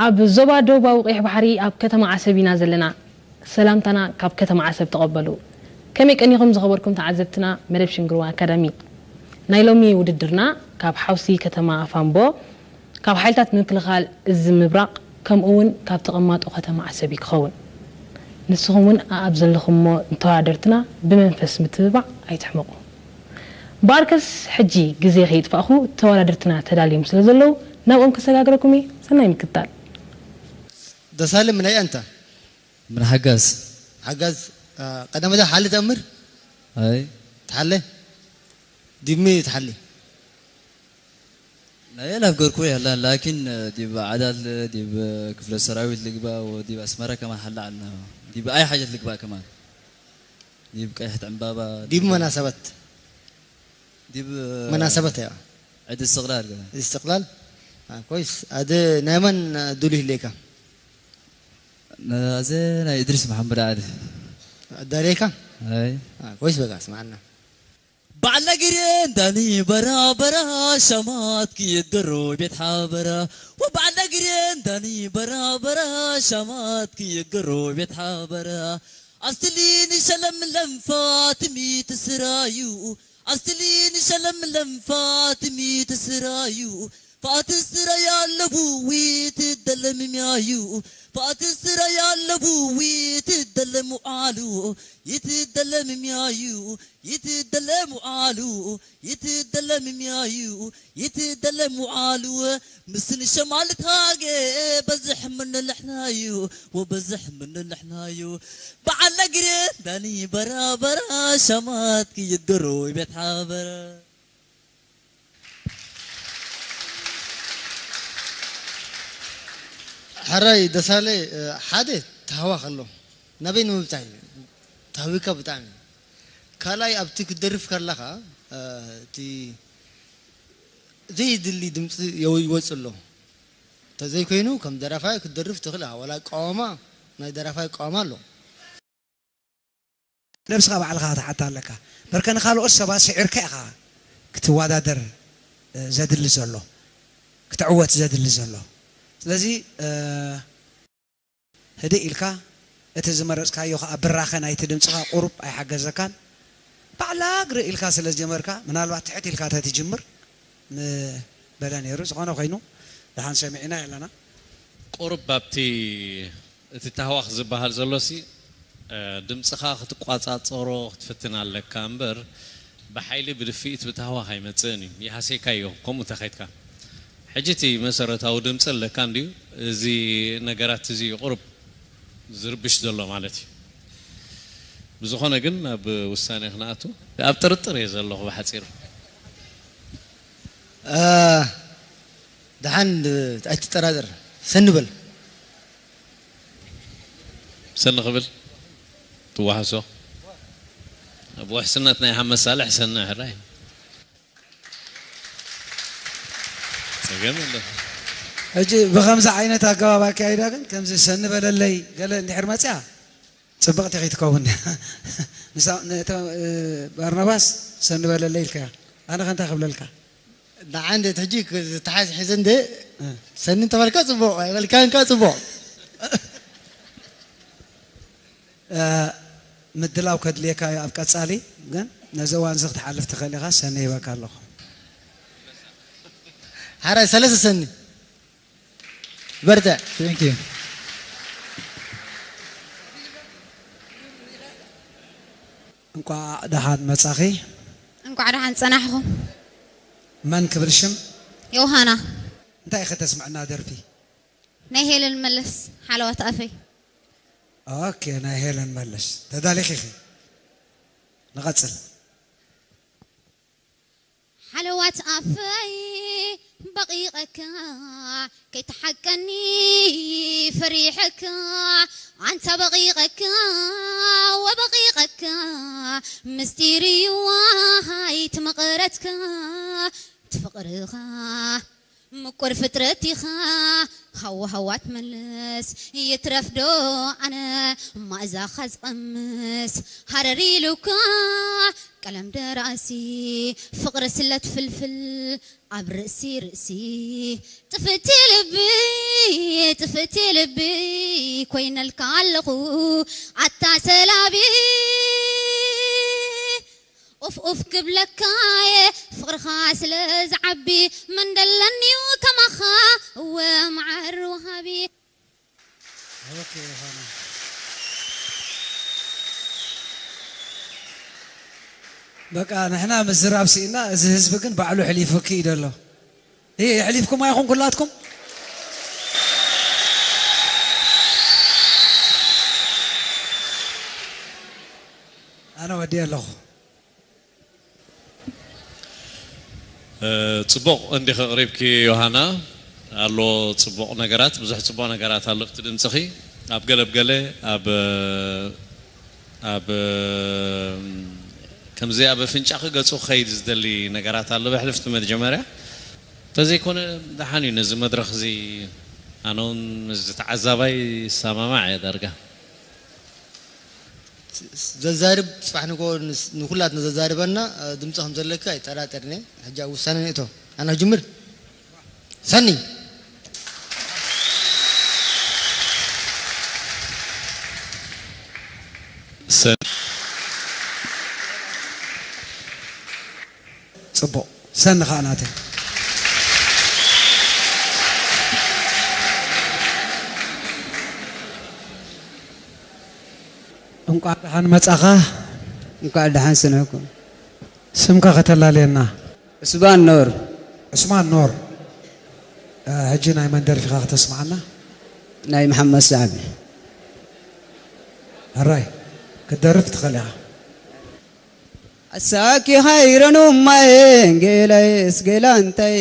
ኣብ ዞባ ደቡባዊ ቀይሕ ባሕሪ ኣብ ከተማ ዓሰብ ኢና ዘለና። ሰላምታና ካብ ከተማ ዓሰብ ተቐበሉ። ከመይ ቀኒኹም ዝኸበርኩም ተዓዘብትና መደብ ሽንግርዋ ኣካዳሚ? ናይ ሎሚ ውድድርና ካብ ሓውሲ ከተማ ኣፋምቦ፣ ካብ ሓይልታት ምክልኻል እዚ ምብራቕ፣ ከምኡ እውን ካብ ተቐማጦ ከተማ ዓሰብ እዩ ክኸውን። ንስኹም እውን ኣኣብ ዘለኹምሞ ንተወዳደርትና ብመንፈስ ምትብባዕ ኣይትሕመቑ። እምበኣርከስ ሕጂ ግዜ ከይጥፋእኹ ተወዳደርትና ተዳልዮም ስለ ዘለዉ ናብኦም ከሰጋግረኩም እየ። ሰናይ ምክትታል። ደሳለ ምናይ ኣንታ? ምን ሓጋዝ። ሓጋዝ፣ አ፣ ቀዳመ ዳ ሓሊ ተእምር? ኣይ። ተሓለ? ዲሚ ተሓሊ? ናይ ላፍ ገርኩ ያላ ላኪን ዲብ ዓዳል ዲብ ክፍለ ሰራዊት ልግባ ወዲብ ኣስመራ ከማን ሓላ ዓልና ዲብ ኣይ ሓጀት ልግባ ከማን ዲብ ቀይሕት ዕምባባ ዲብ መናሰበት ዲብ መናሰበት እያ። ዕድ እስትቕላል ገለ እስትቕላል። አ፣ ኮይስ ኣደ ናይ መን ዱሉ ይህሌካ? ኣዘ ናይ እድሪስ መሓመድ ዓሊ። ዳሌካ? ኣይ። አ፣ ኮይስ በቃ ስማዕና። ባዕላ ግሬን ዳኒ በራ በራ ሻማት ክየገሮ ቤት ሓበራ። ወባዕላ ግሬን ዳኒ በራ በራ ሻማት ክየገሮ ቤት ሓበራ። ኣስትሊኒ ሸለምለም ፋትሚ ትስራዩ። ኣስትሊኒ ሸለምለም ፋትሚ ትስራዩ። ፋትስረ ያለቡ ይትደለም ሚያዩ። ፋትስረ ያለቡ ይትደለም ዓሉ። ይትደለም ሚያዩ። ይትደለም ዓሉ። ይትደለም ሚያዩ። ይትደለም ዓሉ። ምስን ሸማልት ሃገ በዝሕ ምንልሕናዩ። ወበዝሕ ምንልሕናዩ። በዓል ነግሬ ዳኒ በራ በራ ሸማት ክይድገሮ ቤት ሓበረ። ሕራይ ደሳለ፣ እ፣ ሓደ ተሃዋኽ ኣሎ። ናበይ ንምብጻሕ እዩ? ተሃዊካ ብጣዕሚ። ካልኣይ ኣብቲ ክትደርፍ ከለኻ፣ እ፣ እቲ ዘይድሊ ድምፂ የው-፣ ይወፅእ ኣሎ። እንተዘይኮይኑ ከም ደራፋይ ክትደርፍ ትኽእል ኢኻ። ዋላ ኣቃውማ ናይ ደራፋይ ኣቃውማ ኣሎ። ነብስኻ ባዕልኻ ክትሓታ ኣለካ። በርከ ንኻልኦት ሰባት ስዒርካ ኢኻ ክትወዳደር፣ እ፣ ዘድሊ ዘሎ፣ ክትዕወት ዘድሊ ዘሎ። ስለዚ፣ እ፣ ህድእ ኢልካ፣ እቲ ዝመረጽካዮ ኸኣ ብራኸ ናይቲ ድምጽኻ ቁሩብ ኣይሓገዘካን። ባዕላ ግርእ ኢልካ ስለ ዝጀመርካ፣ ምናልባት ትሕት ኢልካ ተትጅምር ምበለ ነይሩ። ዝኾነ ኮይኑ፣ ደሓን ሰሚዕና ኣለና። ቁሩብ ኣብቲ እቲ ታህዋኽ ዝበሃል ዘሎሲ፣ እ፣ ድምጽኻ ክትቋጻጸሮ ክትፍትን ኣለካ እምበር፣ ብሓይሊ ብድፍኢት ብታህዋኽ ኣይመጽእን እዩ። ይሃሴካ እዩ፣ ከምኡ እንተ ኸይድካ። ሕጂ እቲ መሰረታዊ ድምጺ ኣለካ እንድዩ፣ እዚ ነገራት እዚ እዩ ቁሩብ ዝርብሽ ዘሎ ማለት እዩ። ብዝኾነ ግን ናብ ውሳኔ ክንኣቱ ኣብ ጥርጥር እየ ዘለኹ ብሓጺሩ። እ፣ ደሓን ኣይትጠራጠር፣ ሰኒ በል። ሰኒ ክብል ትወሓሶ። ኣብ ውሕስነት ናይ ሓመድ ሳልሕ ሰኒ ሕራይ። ጸገም የለን። ሕጂ ብኸምዚ ዓይነት ኣገባብ ኣካይዳ ግን ከምዚ ሰኒ በለለይ ገለ እንድሕር መጽያ ጽብቕቲ ከይትከውን። ንሳ-፣ ነቶ፣ እ፣ ባርናባስ ሰኒ በለለይ ኢልካያ። ኣነ ከ እንታይ ክብለልካ? ንዓ እንዴት ሕጂ ክ-፣ ዝተሓዝ ሒዘ እንደ እ። ሰኒ እንተበልካ ጽቡቕ፣ ኣይበልካን ከኣ ጽቡቕ። እ፣ ምድላው ከድልየካ እዩ ኣብ ቀጻሊ፣ ግን ነዚ እዋን እዚ ክትሓልፍ ትኽእል ኢኻ። ሰኒ ሂበካ ኣለኹ። ሓራይ ሰለስተ ሰኒ። በርትዕ። Thank you። እንቋዕ ደሓን መጻኺ። እንቋዕ ደሓን ጸናሕኹም። መን ክብል ሽም? ዮሃና። እንታይ ኢኺ ተስምዕና ደርፊ? ናይ ሄለን መለስ ሓለዋት ኣፈይ። ኦኬ፣ ናይ ሄለን መለስ። ተዳሊኺ ኢኺ? ንቐጽል። ሓለዋት ኣፈይ በቒቐካ፣ ከይትሓቀኒ ፈሪሐካ፣ ኣንታ በቒቐካ ወበቒቐካ፣ ምስጢር እዩ ዋሃይ ትመቐረትካ፣ ትፍቕርኻ ምቁር ፍጥረት ኢኻ ሃዋ ሃዋ ትመልስ፣ ይትረፍ ዶ ኣነ ማእዛኻ ዝቐምስ። ሃረር ኢሉካ ቀለም ደራሲ፣ ፍቕሪ ስለት ፍልፍል ኣብ ርእሲ ርእሲ። ጥፍእቲ ልቢ፣ ጥፍእቲ ልቢ፣ ኮይነልካ ኣለኹ ኣታ ሰላቢ። ኡፍ ኡፍ ክብለካየ ፍቕርኻ ስለ ዝዓቢ፣ መን ደለኒዩ ከማኻ እወ መዓር ወሃቢ። ኦኬ፣ ዮሃና። በቃ ንሕና ምዝራብ ስኢና፣ እዚ ህዝቢ ግን ባዕሉ ሕሊፉኪ እዩ ደሎ። ይሄ የሕሊፍኩም ኣይኹን ኩላትኩም? ኣነ ወዲየ ኣለኹ። እ፣ ጽቡቕ እንዲኺ ኣቕሪብኪ ዮሃና። ኣሎ ጽቡቕ ነገራት፣ ብዙሕ ጽቡቕ ነገራት ኣሎ ኣብቲ ድምጽኺ። ኣብ ገለ ብገለ፣ ኣብ፣ ኣብ፣ ከምዚ ኣብ ኣፍንጫኺ ገጹ ክኸይድ ዝደሊ ነገራት ኣሎ ብሕልፍቲ መጀመርያ። እንተዘይኮነ ደሓን እዩ ነዚ መድረኽ እዚ። ኣነ እውን ምስዚ ተዓዛባይ ይሰማማዕ እየ ዳርጋ። ዘዛርብ ጽባሕ ንግሆ ንስ-፣ ንኹላትና ዘዛርበና፣ እ፣ ድምጺ ከም ዘለካ ኣይጠራጠርን እየ። ሕጂ ኣብ ውሳነ ንእቶ። ኣነ ክጅምር። ሰኒ። ሰ- ጽቡቕ። ሰኒ ኸኣ ናተይ። እንቋዕ ደሓን መጻኻ። እንቋዕ ደሓን ሰነኹም። ስምካ ከተላልየና። ዑስማን ኖር። ዑስማን ኖር። እ፣ ሕጂ ናይ መን ደርፊኻ ከተስምዓና? ናይ መሓመድ ሳዕቢ። ሕራይ፣ ክትደርፍ ትኽእል ኢኻ። ኣሳኪ ሃይረኑ ማየ፣ ጌላየስ ጌላንታይ።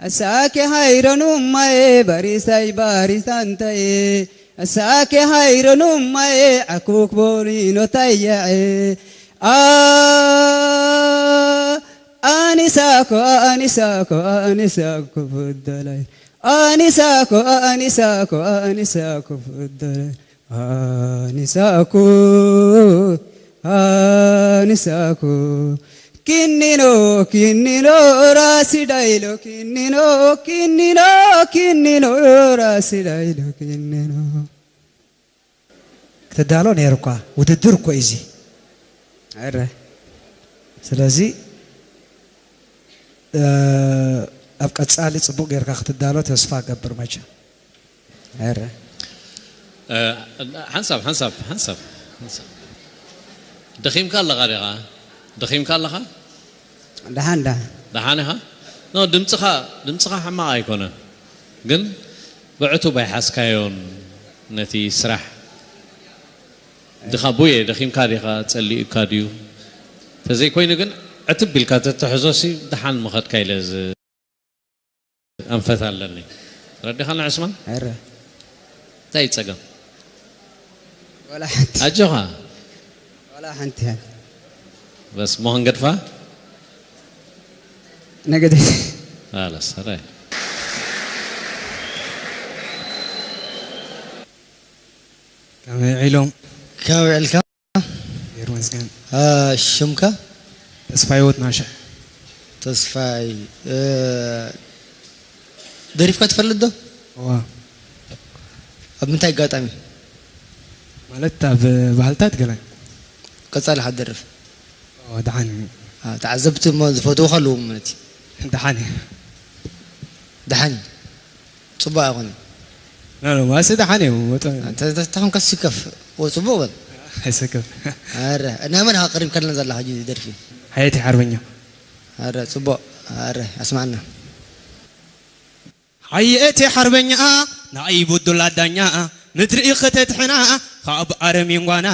ኣሳኪ ሃይረኑ ማየ፣ ባሪሳይ ባሪሳንታይ። ኣሳኪ ሃይረኑ ማየ፣ ዓኩክ ቦሊኖ ታያዐ። ኣ-፣ ኣኒሳኮ፣ ኣኒሳኮ፣ ኣኒሳኮ ፍደላይ። ኣኒሳኮ፣ ኣኒሳኮ፣ ኣኒሳኮ ፍደላይ። ኣኒሳኩ፣ ኣኒሳኩ። ኪኒኖ፣ ኪኒኖ፣ ራሲ ዳይሎ። ኪኒኖ፣ ኪኒኖ፣ ኪኒኖ፣ ራሲ ዳይሎ። ኪኒኖ። ክትዳሎ ነይሩ እኳ፣ ውድድር እኮ እዩ እዚ። ኣረ። ስለዚ፣ እ፣ ኣብ ቀጻሊ ጽቡቕ ጌርካ ክትዳሎ ተስፋ እገብር መቸም። ኣረ። እ፣ ሓንሳብ፣ ሓንሳብ፣ ሓንሳብ፣ ሓንሳብ። ደኺምካ ኣለኻ ዲኻ? ደኺምካ ኣለኻ? ደሓን፣ ደሓን። ደሓን ኢኻ? ኖ፣ ድምፅኻ፣ ድምፅኻ ሕማቕ ኣይኮነን። ግን ብዕቱብ ኣይሓዝካዮን ነቲ ስራሕ። ድኻ ቡየ፣ ደኺምካ ዲኻ? ጸሊኡካ ድዩ? ተዘይኮይኑ ግን ዕትብ ኢልካ ተትሕዞሲ ደሓን ምኸድካ ኢለ ዝ-፣ ኣንፈት ኣለኒ። ረዲኻና ዑስማን? ኣረ። እንታይ እዩ ጸገም? ዋላ ሓንቲ። ኣጆኻ። ዋላ ሓንቲ እያ። በስ፣ ሞህን ገድፋ? ነገደ። ኣላ፣ ሰራይ። ከመይ ውዒሎም? ከመይ ውዒልካ? ጌር መስገን። አ፣ ሽምካ? ተስፋይ ወት ናሸ። ተስፋይ፣ እ፣ ደሪፍካ ትፈልጥ ዶ? እዋ። ኣብ ምንታይ ኣጋጣሚ? ማለት ኣብ ባህልታት ገለ። ቀጻሊ ሓደርፍ? ኦ፣ ደሓን። አ፣ ተዓዘብቲ እሞ ዝፈትዉኻ ኣለዉ ማለት እዩ። ደሓን እዩ። ደሓን እዩ። ጽቡቕ ኣይኮነን። ኖ፣ ኖ፣ ማሲ ደሓን እዩ። ወጥ-፣ እንተ-፣ እንተ-፣ እንተ-፣ ተኾንካ ስከፍ። ወ-፣ ጽቡቕ በል። ኣይሰከፍ። ኣረ፣ ናይ መን ኢኻ ቀሪብካልና ዘላ ሕጂ ደርፊ? ሓየት ሓርበኛ። ኣረ፣ ጽቡቕ። ኣረ፣ ኣስማዕና። ሓየት ሓርበኛ፣ ናይ ቡዱላ ዳኛ፣ ምድሪ ከተድሕና፣ ካብ ኣረሚን ጓና፣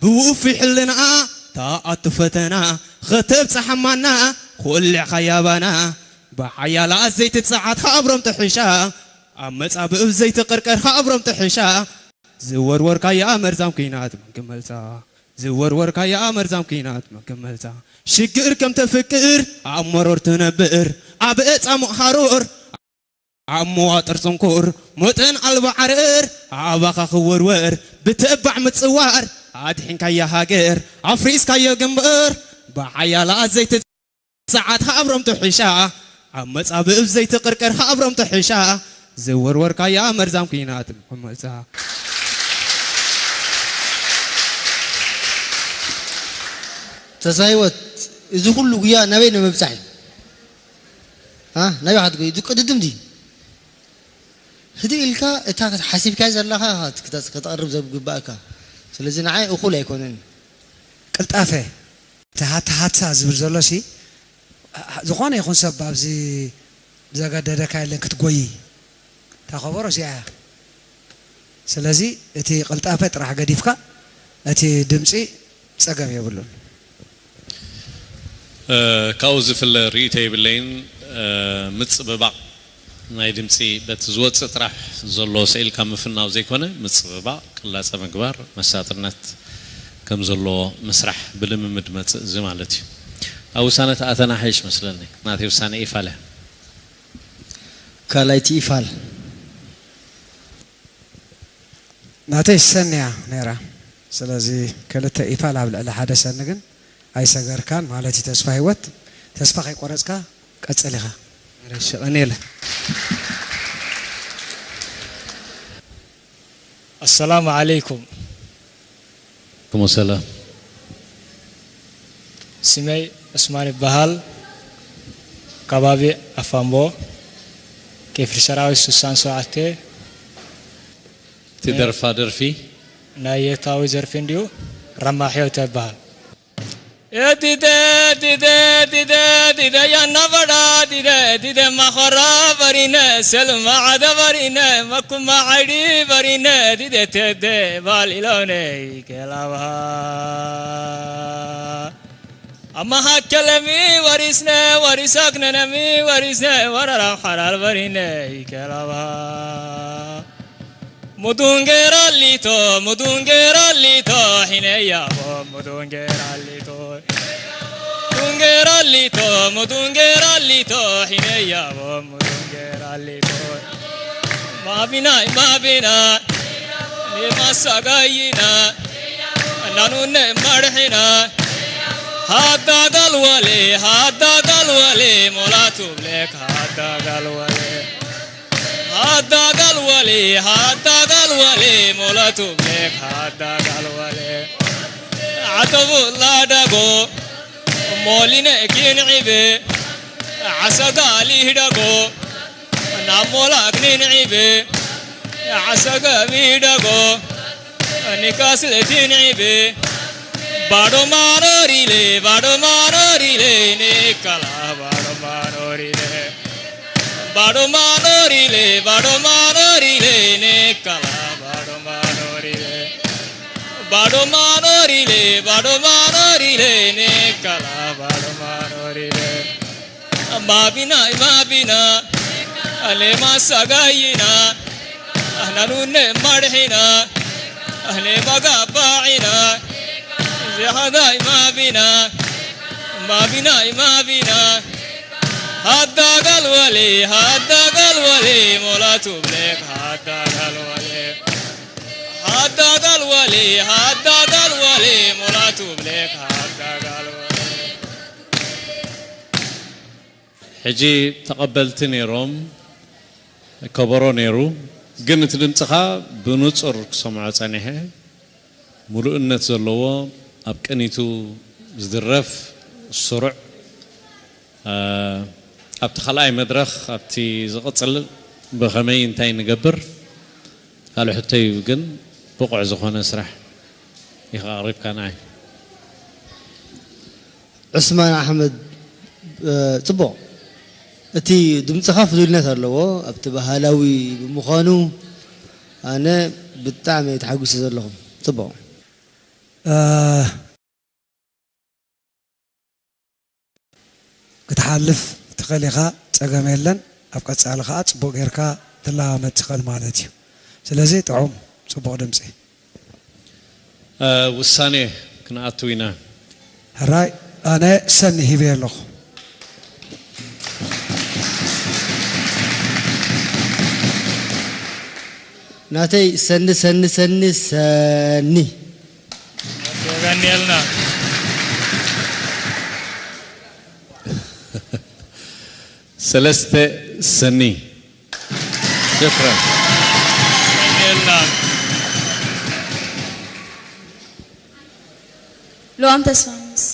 ብውፉይ ሕልና፣ ተኣቱ ፈተና፣ ኸተብጽሓ ማና፣ ኮሊዕኻ ያባና፣ ብሓያላት ዘይትጽዓት ሃብሮም ጥሕሻ፣ ኣብ መጻብብ ዘይትቕርቀር ሃብሮም ጥሕሻ፣ ዝወርወርካያ መርዛም ኲናት መን ክመልሳ፣ ዝወርወርካያ መርዛም ኲናት መን ክመልሳ፣ ሽግር ከም ተፍቅር ኣብ መሮር ትነብር፣ ኣብ እጻ ሙቕ ሃሮር፣ ኣብ መዋጥር ጽንኩር መጠን ኣልባ ዓረር ኣባኻ ክወርወር ብተባዕ ምጽዋር ኣድሒንካያ ሃገር ኣፍሪስካዮ ግንባር ብሓያላት ዘይትጽዓት ሃብሮም ትሕሻ ኣብ መጻብብ ዘይትቕርቀር ሃብሮም ትሕሻ ዝወርወርካያ መርዛም ኲናት መመጻ ተስፋ ህይወት እዚ ኩሉ ጉያ ናበይ ንምብጻሕ እዩ? ናበይ ክትጎይ? ዝቅድድም ድዩ? ህድእ ኢልካ እታ ሓሲብካያ ዘለኻ ከተቕርብ ዘግብኣካ። ስለዚ ንዓይ እኹል ኣይኮነን። ቅልጣፈ እቲ ሃታ ሃታ ዝብል ዘሎ ሲ ዝኾነ ይኹን ሰብ ኣብዚ ዘገደደካ የለን ክትጎይ እታ ከበሮ እዚኣ እያ ስለዚ እቲ ቅልጣፈ ጥራሕ ገዲፍካ እቲ ድምፂ ፀገም የብሉን ካብኡ ዝፍለ ርእይቶ የብለይን ምፅብባቕ ናይ ድምፂ በቲ ዝወፅእ ጥራሕ ዘሎ ስኢልካ ምፍናው ዘይኮነ ምፅብባቕ ቅላፀ ምግባር መሳጥነት ከም ዘለዎ ምስራሕ ብልምምድ መፅእ እዚ ማለት እዩ ኣብ ውሳነ ተኣተና ሓይሽ መስለኒ ናተይ ውሳነ ኢፋል እያ ካልኣይቲ ኢፋል ናተይ ሰኒ እያ ነይራ ስለዚ ክልተ ኢፋል ኣብ ልዕሊ ሓደ ሰኒ ግን ኣይሰገርካን ማለት እዩ ተስፋ ህይወት ተስፋ ከይቆረፅካ ቀፅል ኢኻ እሺ ቀኒለ ኣሰላሙ ዓለይኩም ክሞ ሰላም ስመይ ዑስማን ይበሃል ከባቢ ኣፋምቦ ክፍሊ ሰራዊት ስሳን ሸውዓተ እቲ ደርፋ ደርፊ ናይ የታዊ ዘርፊ እንድዩ ረማሕዮ ተበሃል Dide, dide, dide, dide, yanna vada, dide, dide, mahora varine, selma ada varine, makuma aidi varine, dide, tede, valilone, kelava. Ama hakkelemi varisne, varisaknenemi varisne, vararam haral varine, kelava. Mudungeralito, mudungeralito, hineyabo, mudungeralito. Mudungeralito, mudungeralito, hineyabo, mudungeralito. Mabina, mabina, ni masagayina, nanune marhina. Hadda galwale, hadda galwale, molatu blek, hadda galwale. Hadda galwale, hadda galwale, mola tublek, hadda galwale. Atabu ladago, moline kin ibe, asaga lihdago, namola knin ibe, asaga vidago, nikas le tin ibe. Bado manorile, bado manorile, nikala bado manorile. Bado manorile, bado manorile, ne kala bado manorile. Bado manorile, bado manorile, ne kala bado manorile. Mabina, mabina, ale masagayina. Ahna nune marhina. Ahne magabaina. Zehada mabina. Mabina, mabina. Hadda galwale, hadda galwale, mola tublek, hadda galwale. Hadda galwale, hadda galwale, mola tublek, hadda galwale. ሕጂ ተቐበልቲ ነይሮም ከበሮ ነይሩ ግን እቲ ድምፅኻ ብንፁር ክሰምዖ ፀኒሐ ሙሉእነት ዘለዎ ኣብ ቅኒቱ ዝድረፍ ስሩዕ ኣብቲ ካልኣይ መድረኽ ኣብቲ ዝቕፅል ብኸመይ እንታይ ንገብር ካልእ ሕቶ እዩ ግን ብቑዕ ዝኾነ ስራሕ ኢኻ ኣቕሪብካ ንዓይ ዑስማን ኣሕመድ ጽቡቕ እቲ ድምፅኻ ፍሉይነት ኣለዎ ኣብቲ ባህላዊ ብምዃኑ ኣነ ብጣዕሚ ተሓጒሰ ዘለኹ ጽቡቕ ክትሓልፍ ትኽእል ኢኻ፣ ጸገም የለን። ኣብ ቀጻሊ ከኣ ጽቡቕ ጌርካ ትለማመድ ትኽእል ማለት እዩ። ስለዚ ጥዑም፣ ጽቡቕ ድምጺ። ውሳኔ ክንኣቱ ኢና። ሕራይ፣ ኣነ ሰኒ ሂበዮ ኣለኹ። ናተይ ሰኒ ሰኒ ሰኒ ሰኒ። የቀንየልና። ሰለስተ ሰኒ። ሽክረን። የቀንየልና። ልዋም ተስፋንስ።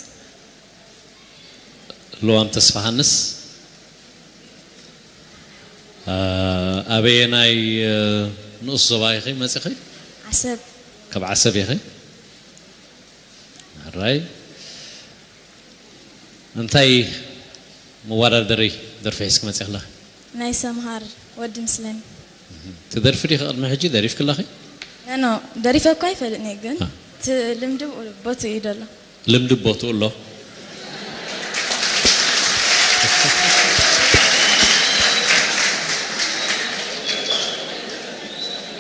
ልዋም ተስፋሃንስ። ኣበየናይ ንኡስ ዞባ ኢኺ መፂኺ? ዓሰብ። ካብ ዓሰብ ኢኺ? ኣራይ። እንታይ መወዳደሪ ደርፊ ሒዝኪ መፂኺ ኣለኺ? ናይ ሰምሃር ወዲ ምስለኒ። ትደርፊ ዲኺ ቅድሚ ሕጂ ደሪፍኪ ኣለኺ? ኖ፣ ደሪፈ እኳ ኣይፈልጥን እየ፣ ግን እቲ ልምዲ ቦቱ እዩ ዘሎ። ልምዲ ቦቱ ኣሎ።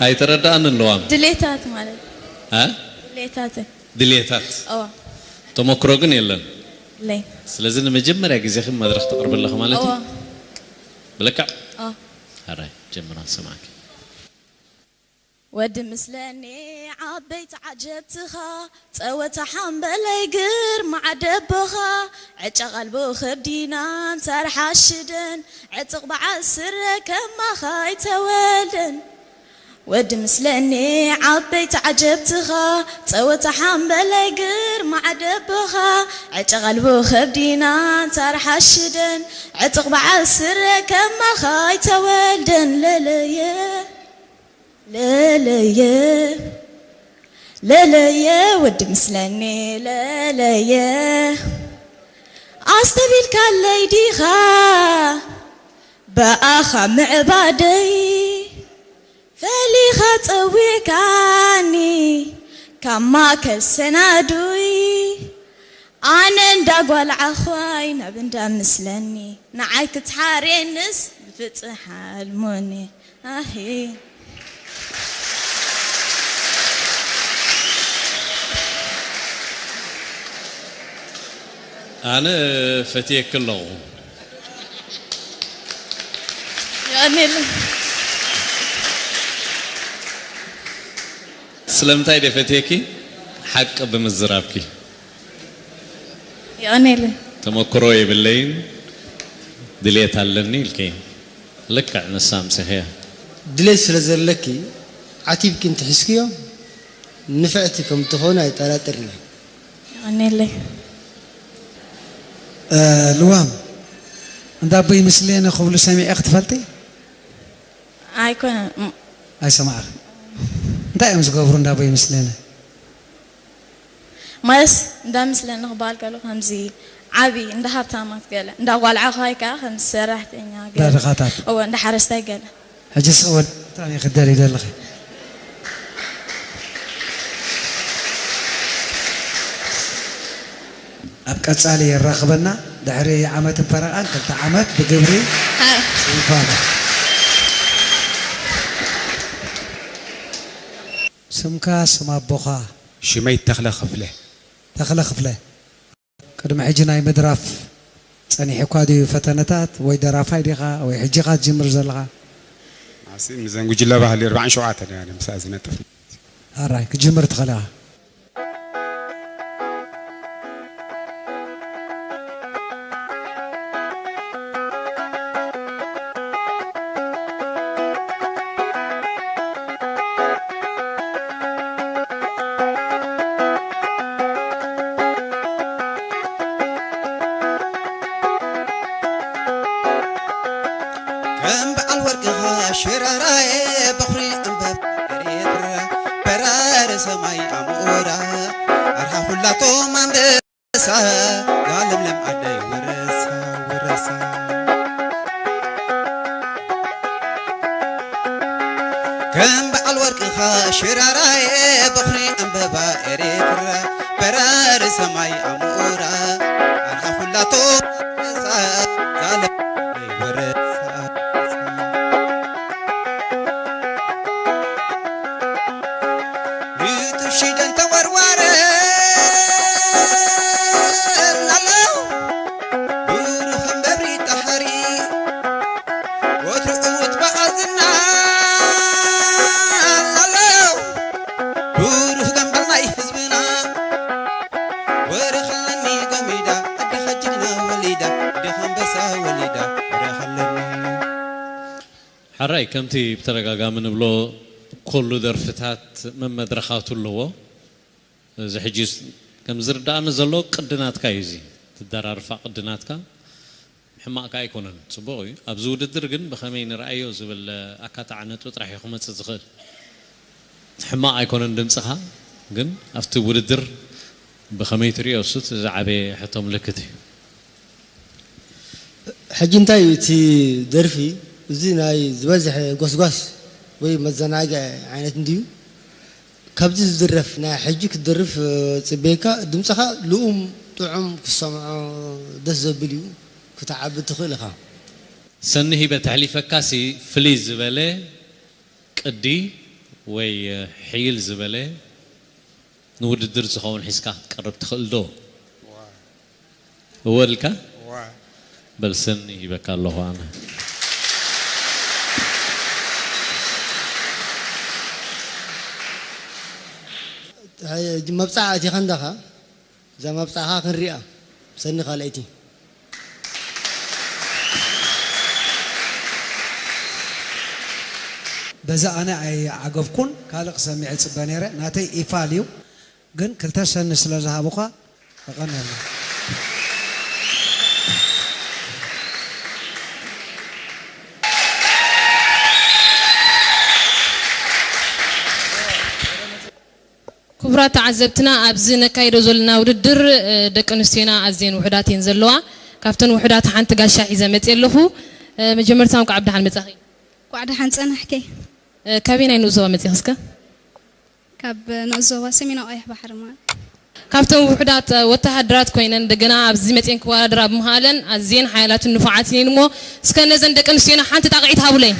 ኣይተረዳኣንን ለዋም። ድሌታት ማለት እ? ድሌታት። ድሌታት። ኦ ተመክሮ ግን የለን። ለይ ስለዚ ንመጀመርያ ግዜኺ መድረኽ ተቕርቢ ኣለኺ ማለት እዩ? ኦ ብልክዕ? ኦ ኣራይ ጀምራ ንሰማዕኪ። ወዲ ምስለኒ ዓበይቲ ዓጀብትኻ ጸወታ ሓምበለይ ግርማ ዓደቦኻ ዕጨ ቀልቡ ከብዲና እንታር ሓሽደን ዕጥቕ በዓል ስረ ከማኻ ኣይተወልደን ወዲ ምስለኒ ዓበይቲ ዓጀብትኻ ጸወታ ሓምበለይ ግርማ ዓደቦኻ ዕጨ ቀልቡ ከብዲና እንታር ሓሽደን ዕጥቕ በዓል ስረ ከማኻ ኣይተወልደን ለለየ ለለየ ለለየ ወዲ ምስለኒ ለለየ ኣስተቢልካለይ ዲኻ ብኣኻ ምዕባደይ ፈሊኻ ጸዊዕካኒ ካብ ማእከል ሰናዱይ ኣነ እንዳ ጓል ዓዃይ ናብ እንዳ ምስለኒ ንዓይ ክትሓርየንስ ብፍጽም ሓልሞኒ ኣሂ ኣነ ፈትየኪ ኣለኹ። የቐንየለይ። ስለምንታይ ደ ፈትየኪ? ሓቂ ብምዝራብኪ። የቐንየለይ። ተመክሮ የብለይን ድሌት ኣለኒ ኢልኪ። ልክዕ ንሳ ኣምሲኽያ። ድሌት ስለ ዘለኪ ዓቲብኪ እንትሒዝክዮ ንፍዕቲ ከም ትኾኒ ኣይጠራጥርን እየ። የቐንየለይ። እ፣ ልዋም እንዳ ኣቦይ ምስሌነ ክብሉ ሰሚዐ ክትፈልጢ? ኣይኮነን። ም- ኣይሰማዕኽን። እንታይ እዮም ዝገብሩ እንዳ ኣቦይ ምስሌነ? ማለት እንዳ ምስለኒ ክበሃል ከሎ ከምዚ ዓቢ እንዳ ሃብታማት ገለ እንዳ ጓል ዓዃይ ከዓ ከምዚ ሰራሕተኛ ገለ እንዳ ድኻታት። እወ እንዳ ሓረስታይ ገለ ሕጂ ስእወል ብጣዕሚ ክደሊ ዘለኺ። ኣብ ቀጻሊ የራኽበና። ድሕሪ ዓመትን ፈረቓን ክልተ ዓመት ብግብሪ ይፋለ። ስምካ፣ ስም ኣቦኻ? ሽመይ ተኽለ ክፍለ። ተኽለ ክፍለ። ቅድሚ ሕጂ ናይ ምድራፍ ጸኒሕኳ ድዩ ፈተነታት ወይ ደራፋይ ዲኻ ወይ ሕጂ ኢኻ ትጅምር ዘለኻ? ኣሲ ምዘን ጉጅለ ባህሊ ኣርባዓን ሸውዓተን እያ ምስኣ ዝነጥፍ። ኣራይ ክጅምር ትኽእል ኢኻ። ከም በዓል ወርቅኻ ሽራራየ በኹሪ ዕምበባ ኤርትራ በራሪ ሰማይ ኣምኡራ ኣርሓ ኩላቶም ኣንበሳ ዛለምለም ዓደይ ውረሳ ውረሳ ከም በዓል ወርቅኻ ሽራራየ በኹሪ ዕምበባ ኤርትራ በራሪ ሰማይ ኣምኡራ ኣርሓ ኩላቶም ኣንበሳ ዛለምለም ዓደይ ውረሳ ንጥሽደን ተወርዋረ ኣሎ ብሩኽ እምበብሪ ጣሕሪ ወትሩ እውት በዓል ዝና ኣሎ ሕራይ ከምቲ ብተደጋጋሚ ንብሎ፣ ኩሉ ደርፍታት መመድረኻቱ ኣለዎ። እዚ ሕጂ ከም ዝርዳእኒ ዘሎ ቅዲ ናትካ እዩ። እዚ ትደራርፋ ቅዲ ናትካ ሕማቕ ከኣ ኣይኮነን፣ ጽቡቕ እዩ። ኣብዚ ውድድር ግን ብኸመይ ንርኣዮ ዝብል ኣካታዒ ነጥቢ ጥራሕ እዩ ክመጽእ ዝኽእል። ሕማቕ ኣይኮነን ድምጽኻ፣ ግን ኣብቲ ውድድር ብኸመይ ትሪኦ፣ እሱ እቲ ዝዓበየ ሕቶ ምልክት እዩ። ሕጂ እንታይ እዩ እቲ ደርፊ? እዚ ናይ ዝበዝሐ ጎስጓስ ወይ መዘናግዒ ዓይነት እንድዩ። ካብዚ ዝድረፍ ናይ ሕጂ ክትደርፍ ጽበየካ፣ ድምጽኻ ልኡም ጥዑም ክሰምዖ ደስ ዘብል እዩ፣ ክትዓቢ ትኽእል ኢኻ። ሰኒ ሂበ ተሕሊፈካሲ ፍልይ ዝበለ ቅዲ ወይ ሕይል ዝበለ ንውድድር ዝኸውን ሒዝካ ክትቀርብ ትኽእል ዶ? እወ ኢልካ? በል ሰኒ ሂበካ ኣለኹ ኣነ። መብጻዓ ኣቲኻ እንዳ ኸ? እዛ መብጻዕኻ ክንሪኣ። ሰኒ ካልኣይቲ። በዛ ኣነ ኣይዓገብኩን፣ ካልእ ክሰምዕ ይጽበ ነይረ። ናተይ ኢፋል እዩ፣ ግን ክልተ ሰኒ ስለ ዝሃቡኻ የቐንየልና። ክቡራት ተዓዘብትና፣ ኣብዚ ነካይዶ ዘለና ውድድር ደቂ ኣንስትዮና ኣዝየን ውሑዳት እየን ዘለዋ። ካብተን ውሑዳት ሓንቲ ጋሻ ሒዘ መፅየ ኣለኹ። መጀመርታ እንኳዕ ብደሓን መፃኺ። እንኳዕ ደሓን ፀናሕከ። ካበየናይ ንኡስ ዞባ መፂኺ እስከ? ካብ ንኡስ ዞባ ሰሜናዊ ቀይሕ ባሕሪ ማለት። ካብተን ውሑዳት ወተሃደራት ኮይነን እንደገና ኣብዚ መፅየን ክወዳደራ ብምኽኣለን ኣዝየን ሓያላትን ንፉዓትን እየን እሞ እስከ ነዘን ደቂ ኣንስትዮና ሓንቲ ጣቕዒት ሃቡለይ።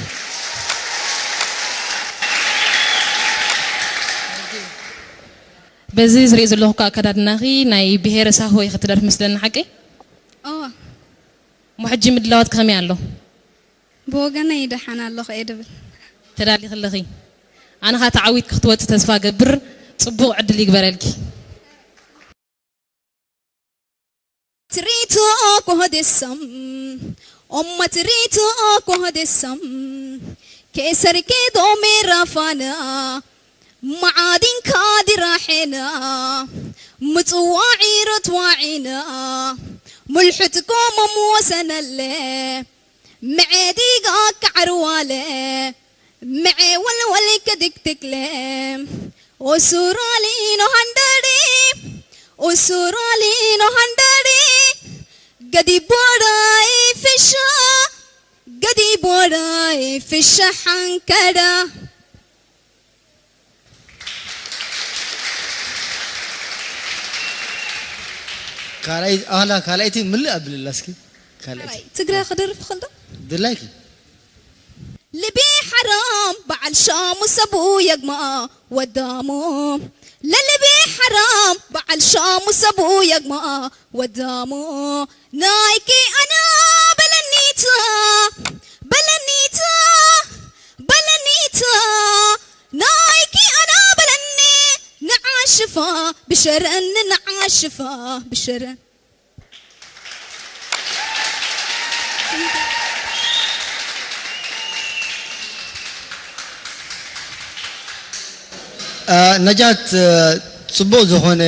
በዚ ዝሪኦ ዘለኹ እኳ ኣከዳድናኺ ናይ ብሄረ ሳሆ ኢኺ ትደርፊ መስለኒ ሓቀይ? እወ። እሞ ሕጂ ምድላዋትኪ ከመይ ኣሎ? ብወገነይ ደሓን ኣለኹ እየ ድብል። ተዳሊኺ ኣለኺ። ኣነ ኸኣ ተዓዊትኪ ክትወፂ ተስፋ እገብር። ፅቡቕ ዕድል ይግበረልኪ። ትርኢቱ ኮሆ ደሰም ኦማ ትርኢቱ ኮሆ ደሰም ኬሰርኬ ዶሜራ ፋና ማዓዲንካ ድራሕና ምፅዋዒ ሮትዋዒና ሙልሑጥኮ መምወሰነለ ምዔ ዲጋ ካዕርዋለ ምዔ ወልወል ከድክትክለ ኡሱራሊ ኖሃንደሪ ኡሱራሊ ኖሃንደሪ ገዲቦራይ ፍሻ ገዲቦራይ ፍሻ ሓንከዳ ካልኣይ ኣላ ካልኣይቲ ምልእ ኣብልላ እስኪ ካልኣይቲ ትግረ ክደርፍ ክልዶ ድላይኪ ልቢ ሓራም በዓል ሻሙ ሰቡ የግማ ወዳሙ ለልቢ ሓራም በዓል ሻሙ ሰቡ የግማ ወዳሙ ናይኪ ኣና በለኒታ በለኒታ በለኒታ ናይኪ ኣና በለኒ ንዓሽፋ ብሸረን ንዓሽፋ ብሸረን ነጃት ጽቡቕ ዝኾነ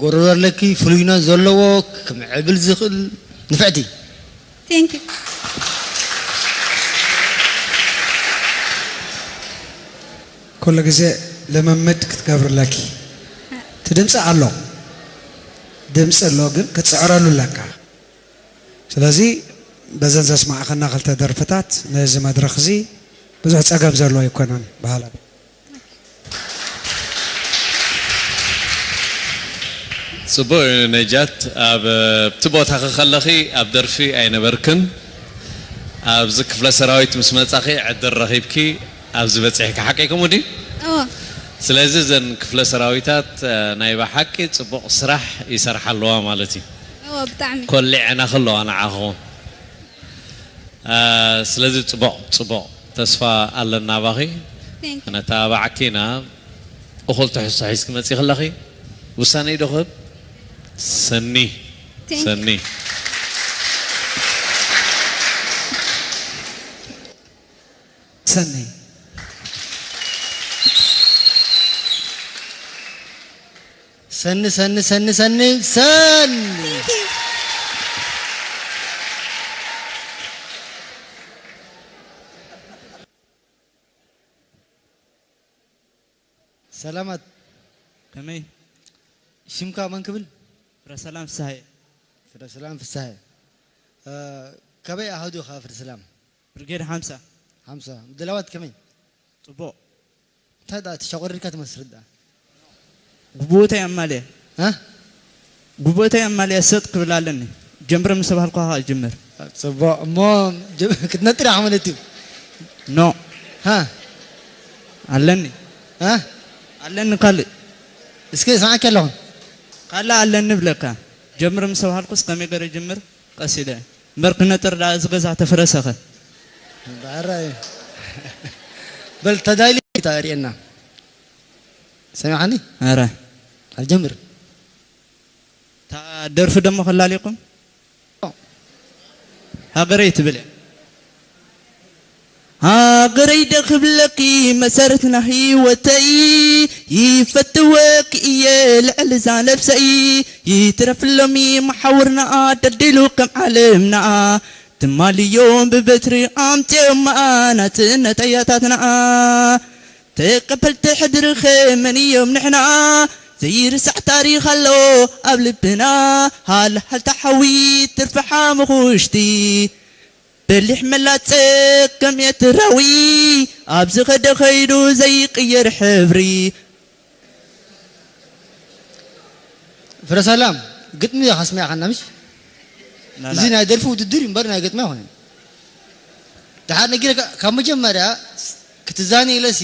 ጎረሮ ኣለኪ፣ ፍሉይነት ዘለዎ ክምዕብል ዝኽእል ንፍዕቲ። Thank you። ኩሉ ግዜ ልምምድ ክትገብሪ ኣለኪ። እቲ ድምፂ ኣሎ፣ ድምፂ ኣሎ ግን ክትፅዕረሉ ኣለካ። ስለዚ በዘን ዘስማዕኸና ክልተ ደርፍታት ነዚ መድረኽ እዚ ብዙሕ ፀገም ዘለዎ ኣይኮነን በሃላ። ጽቡቕ እዩ ነጃት። ኣብቲ ቦታኺ ከለኺ ኣብ ደርፊ ኣይነበርክን። ኣብዚ ክፍለ ሰራዊት ምስ መጻኺ ዕድል ረኺብኪ ኣብዚ በጺሕኪ። ሓቀይ ከምኡ ድዩ? እወ። ስለዚ እዘን ክፍለ ሰራዊታት ናይ ብሓቂ ጽቡቕ ስራሕ ይሰርሓ ኣለዋ ማለት እዩ። እወ ብጣዕሚ። ኮሊዐናኺ ኣለዋ ንዓኺ እውን። ስለዚ ጽቡቕ ጽቡቕ ተስፋ ኣለና ኣባኺ። Thank you። ክነተባብዓኪ ኢና። እኹል ትሕዝቶ ሒዝኪ መጺኺ ኣለኺ። ውሳነይ ዶ ክህብ? ሰኒ Thank you። ሰኒ። ሰኒ። ሰኒ ሰኒ ሰኒ ሰኒ ሰኒ። ሰላማት። ከመይ? ሽምካ መን ክብል? ፍረሰላም ፍስሃየ። ፍረሰላም ፍስሃየ። እ፣ ካበይ ኣሃዱ ኢኻ ፍረሰላም? ብርጌድ ሓምሳ። ሓምሳ። ምድላዋት ከመይ? ጽቡቕ። እንታይ ደኣ ተሸቑሪርካ ትመስል ደኣ? ጉቡእተይ ኣማልየ። እ? ጉቡእተይ ኣማልየ ሰጥ ክብል ኣለኒ። ጀምር ምስ ተባህልኩ ኸኣ ጅምር። ጽቡቕ። እሞ ጀ-፣ ክትነጥር ኢኻ ማለት እዩ? ኖ። ሃ? ኣለኒ። ሃ? ኣለኒ ካልእ። እስከ ይስምዓካ ኣለኹ። ካልእ ኣለኒ ብለካ። ጀምር ምስ ተባህልኩስ ከመይ ገይረ ጅምር? ቀስ ኢለ። እምበር ክነጥር ደኣ እዚ ገዛ ተፈረሰኸ። ባዕራይ። በል ተዳይሊ ተርእየና። ሰሚዓኒ? ኧረ። ኣልጀምር። እታ ደርፊ ደሞ ከላልየኩም? ሃገረይ ትብል እያ። ሃገረይ ዶ ክብለኪ መሰረት ናይ ህይወተይ፣ ይፈትወኪ እየ ልዕሊ እዛ ነብሰይ። ይትረፍ ሎሚ መሓውርና ደልዲሉ ከም ዓለምና፣ ትማልዮም ብበትሪ ኣምፅዮማ ናፅነት ኣያታትና። ተቀበልቲ ሕድርኸ መን እዮም ንሕና? ዘይርሳዕ ታሪኽ ኣሎ ኣብ ልብና። ሃልሃልታ ሓዊ ትርፊ ሓሙኹሽቲ። በሊሕ መላጸ ከም ኤርትራዊ። ኣብ ዝኸደ ኸይዱ ዘይቅየር ሕብሪ። ፍረሰላም፣ ግጥሚ ኢኻ ኣስሚዕኻና፣ ምሽ? ላላ። እዚ ናይ ደርፊ ውድድር እዩ እምበር ናይ ግጥሚ ኣይኮነን። ደሓር ነጊረካ፣ ካብ መጀመርያ ክትዛነ ኢለሲ፣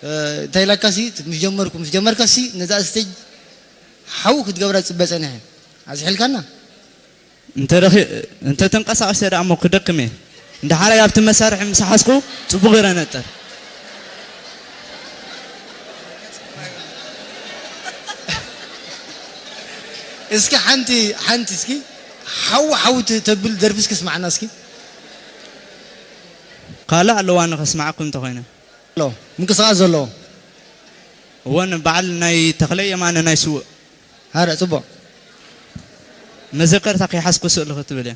እ፣ እንታይ ኢላካሲ፣ ምስ ጀመርኩ፣ ምስ ጀመርካሲ፣ ነዛ ስቴጅ ሓው ክትገብራ ዝጽበ ጸኒሐ። ኣዝሒልካና? እንተ ደኺ-፣ እንተ ተንቀሳቒሰ ደኣ እሞ ክደክም እየ። እንዳ ሓራይ ኣብቲ መሳርሒ ምስ ሓዝኩ ጽቡቕ ገይረ ነጥር። እስኪ ሓንቲ፣ ሓንቲ እስኪ ሓው ሓው ት-፣ ተብል ደርፊ እስኪ ስማዕና እስኪ። ካልእ ኣለዋ ንኸስማዓኩም እንተኾይነ። ኣሎ፣ ምንቅስቓስ ዘለዎ። እወ፣ ንበዓል ናይ ተኽለ የማነ ናይ ስውእ። ሃረ፣ ጽቡቕ። መዘከርታ ከይሓዝኩ ስእሊ ክትብል እያ።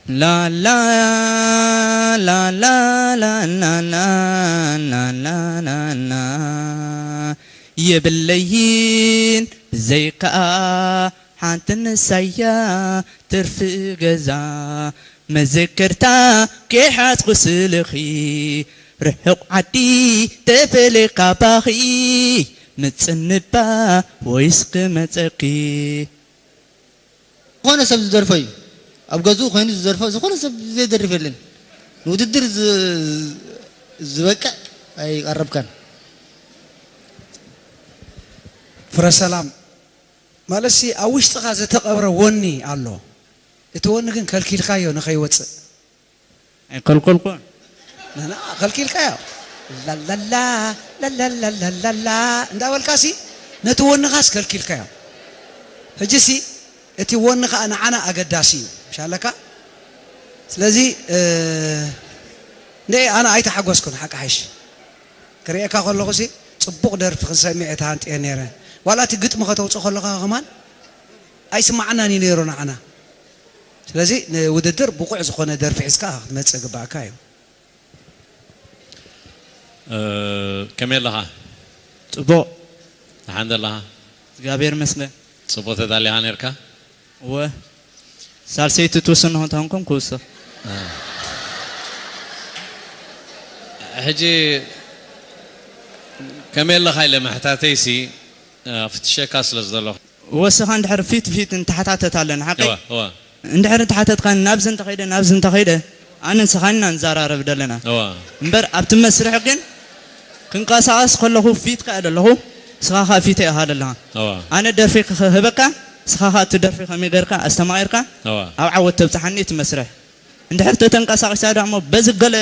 ላላ፣ ላላ፣ ላላ፣ ላላ፣ ላላ፣ ላላ። የብለይን ብዘይከኣ ሓንቲ ንሳያ ትርፊ ገዛ። መዘከርታ ከይሓዝኩ ስልኺ፣ ርሑቕ ዓዲ ተፈለኻ ባኺ። ምጽንባ ወይስ ክመጸኪ? ዝኾነ ሰብ ዝደርፎ እዩ። ኣብ ገዝኡ ኮይኑ ዝደርፎ ዝኾነ ሰብ ዘይደርፍ የለን። ንውድድር ዝ-፣ ዝበቅዕ ኣይቀረብካን። ፍረ ሰላም፣ ማለትሲ ኣብ ውሽጥኻ ዝተቐብረ ወኒ ኣሎ። እቲ ወኒ ግን ከልኪልካዮ ንኸይወፅእ። ኣይከልከልኩን። ናና ከልኪልካዮ። ላላላ፣ ላላላላላላ እንዳበልካሲ ነቲ ወንኻስ ከልኪልካዮ። ሕጂሲ እቲ ወኒ ኸኣ ንዓና ኣገዳሲ እዩ። ምሽ ኣለካ? ስለዚ፣ እ፣ እንደ ኣነ ኣይተሓጎስኩን ሓቂ ሓይሽ። ክርእየካ ከለኹሲ ጽቡቕ ደርፊ ክንሰሚዕ እየ ተሃንጥየ ነይረ። ዋላ እቲ ግጥሚ ከተውጽእ ከለኻ ከማን ኣይስማዓናን እዩ ነይሩ ንዓና። ስለዚ ንውድድር ብቑዕ ዝኾነ ደርፊ ሒዝካ ክትመጽእ ግባእካ እዩ። እ፣ ከመይ ኣለኻ? ጽቡቕ። ደሓን ዘለኻ? እግዚኣብሔር ይመስገን። ጽቡቕ ተዳሊኻ ነርካ? እወ። ሳልሰይቲ ትውስን እንተኾንኩም ክውስኽ። እ። ሕጂ ከመይ ኣለኻ ኢለ ምሕታተይሲ፣ እ፣ ፍትሸካ ስለ ዘለኹ። ወስኻ እንድሕር ፊት ፊት እንተሓታተት ኣለና፣ ሓቀይ? እወ፣ እወ። እንድሕር እንተሓተትካኒ ናብዚ እንተኸይደ፣ ናብዚ እንተኸይደ፣ ኣነ ንስኻን ኢና ንዘራረብ ደለና። እወ። እምበር ኣብቲ መስርሕ ግን ክንቀሳቐስ ከለኹ ፊትካ እየ ደለኹ፣ ንስኻ ኸኣ ፊተይ ኢኻ ደለኻ። እወ። ኣነ ደርፊ ክህበካ፣ ንስኻ ኸኣ እቲ ደርፊ ከመይ ጌርካ ኣስተማቒርካ እወ። ኣብ ዓወት ተብጽሓኒ እቲ መስርሕ። እንድሕር ተተንቀሳቒሳ ደኣ እሞ በዚ ገለ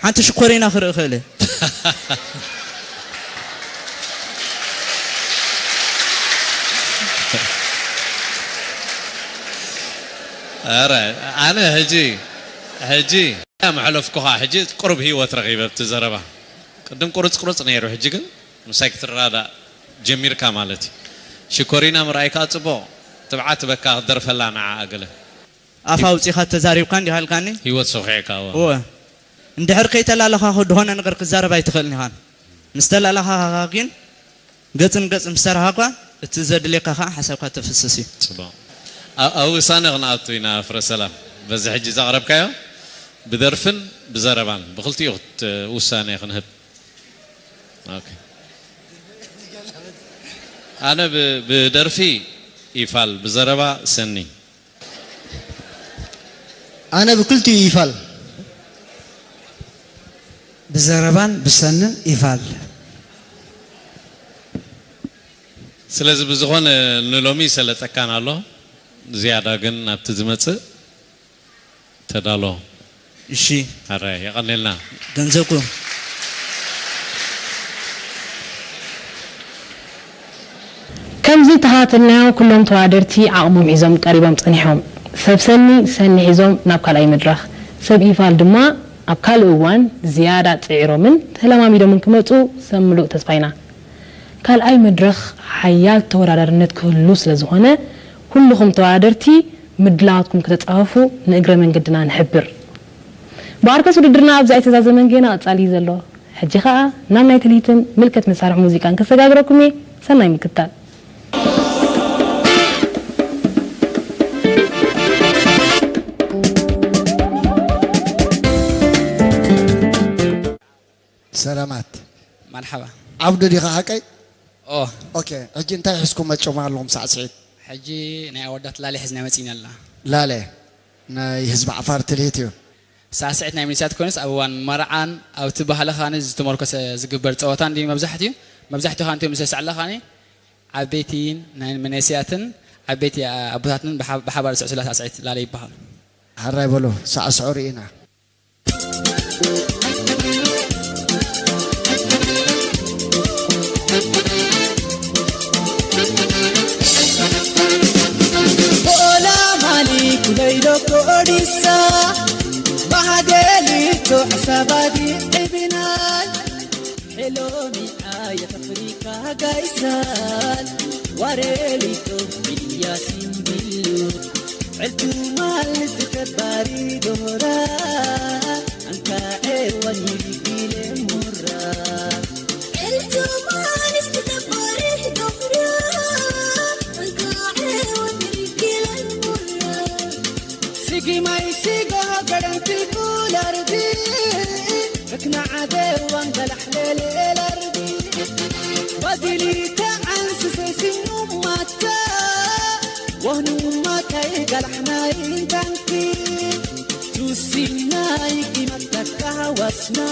ሓንቲ ሽኮሪና ክርኢ ክእል እየ። ኧረ ኣነ ሕጂ፣ ሕጂ መሐለፍኩኻ። ሕጂ ቁሩብ ህይወት ረኺበ ኣብቲ ዘረባ። ቅድም ቁርጽ ቁርጽ ነይሩ፣ ሕጂ ግን ምሳይ ክትረዳእ ጀሚርካ ማለት እዩ። ሽኮሪና ምርኣይ ከዓ ጽቡቕ። ትብዓት በካ ክትደርፈላ ንዓ ኣገለ። ኣፍ ኣውጺኻ ተዛሪብካ እንዲኻ ኢልካኒ? ህይወት ሰኺዕካ፣ እወ። እወ። እንድሕር ከይተላለኻ ዝኾነ ነገር ክትዛረብ ኣይትኽእልን ኢኻ። ምስ ተላለኻኻ ግን ገጽ ንገጽ ምስ ተረኻብካ እቲ ዘድልየካ ከዓ ሓሳብካ ተፍስስ እዩ። ጽቡቕ። ኣብ፣ ኣብ ውሳነ ክንኣቱ ኢና ፍረ ሰላም። በዚ ሕጂ ዘቕረብካዮ ብደርፍን ብዘረባን ብኽልቲኡ ክት-፣ ውሳነ ክንህብ። ኦኬ። ኣነ ብ-፣ ብደርፊ ይፋል፣ ብዘረባ ሰኒ። ኣነ ብክልቲኡ ይፋል። ብዘረባን ብሰንን ይፋል። ስለዚ ብዝኾነ ንሎሚ ይሰለጠካን ኣሎ። ዝያዳ ግን ናብቲ ዝመጽእ ተዳሎ። እሺ። ኣረ፣ የቐኔልና። ገንዘብኩ። ከምዚ ተኸታተልናዮ፣ ኩሎም ተወዳደርቲ ዓቕሞም ሒዞም ቀሪቦም ጸኒሖም። ሰብ ሰኒ ሰኒ ሒዞም ናብ ካልኣይ መድረኽ፣ ሰብ ይፋል ድማ ኣብ ካልእ እዋን ዝያዳ ጽዒሮምን ተለማሚዶምን ክመጹ ሰብ ምሉእ ተስፋ ኢና። ካልኣይ መድረኽ ሓያል ተወዳዳርነት ክህሉ ስለ ዝኾነ፣ ኩልኹም ተወዳደርቲ ምድላዋትኩም ከተጻፈፉ ንእግረ መንገድና ንሕብር። ብኣርከስ ውድድርና ኣብዚ ኣይተዛዘመን፣ ጌና ቀጻሊ እዩ ዘሎ። ሕጂ ኸኣ ናብ ናይ ትልሂትን ምልከት መሳርሒ ሙዚቃን ከሰጋግረኩም እየ። ሰናይ ምክትታል። ሰላማት። መርሓባ። ዓብዱ ዲኻ ሓቀይ? ኦ፣ ኦኬ፣ ሕጂ እንታይ ሒዝኩም መጺኹም ኣለኹም ሳዕስዒት? ሕጂ ናይ ኣወዳት ላሌ ሒዝና መጺእና ኣላ። ላሌ ናይ ህዝቢ ዓፋር ትልሂት እዩ። ሳዕስዒት ናይ መንእሰያት ኮይኑስ ኣብ እዋን መርዓን ኣብቲ ባህልኻኒ ዝተመርኮሰ ዝግበር ጸወታ እንዲ መብዛሕትኡ፣ መብዛሕትኡ ካንቲኦም ምስ ተስዕላ ካኒ ዓበይቲን ናይ መንእሰያትን ዓበይቲ ኣቦታትን ብሓ-፣ ብሓባር ዝስዕስላ ሳዕስዒት ላሌ ይበሃል። ሓራይ በሉ ሳዕስዑ ርኢና። Bola mali kulay do kodisa bahadeli to asabadi ibinal. Hello mi ayat Afrika gaisan wareli to biya simbilu. Eltu mal istikbari dora anka ewan yigile murra. Sigi mai sigo garanti kulardi. Rakna ade wan galahlele lardi. Badili ta ansu sesinu mata. Wahnu mata galahna intanki. Tusinai kimat kahawasna.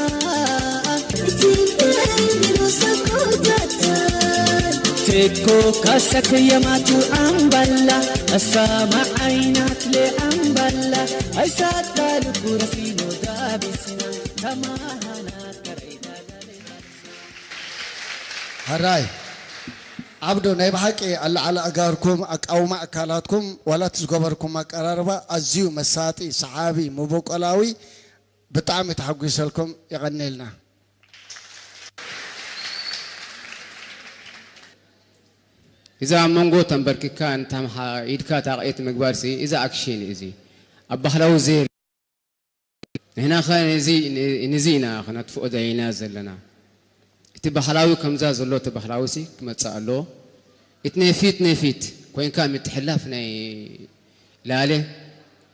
Teko kasak yamatu amballa. Asama ainat le amballa. Aisat balu kurasino dabisna. Tamahana karaina. ሕራይ ዓብዶ፣ ናይ ብሓቂ ኣላዓሊ ኣጋርኩም፣ ኣቃውማ ኣካላትኩም፣ ዋላ እቲ ዝገበርኩም ኣቀራርባ ኣዝዩ መሳጢ፣ ሰሓቢ፣ መበቆላዊ፣ ብጣዕሚ ተሓጒሰልኩም። የቐንየልና። እዛ ኣብ መንጎ ተንበርኪካ እንታምሓ ኢድካ ታቕዒት ምግባር ሲ እዛ ኣክሽን እዚ ኣብ ባህላዊ ዘይ ንሕና ከ ንዚ ንዚ ኢና ክነጥፍኦ ደሊና ዘለና። እቲ ባህላዊ ከምዛ ዘሎ እቲ ባህላዊ ሲ ክመጽእ ኣለዎ። እቲ ናይ ፊት ናይ ፊት ኮይንካ ምትሕላፍ ናይ ላለ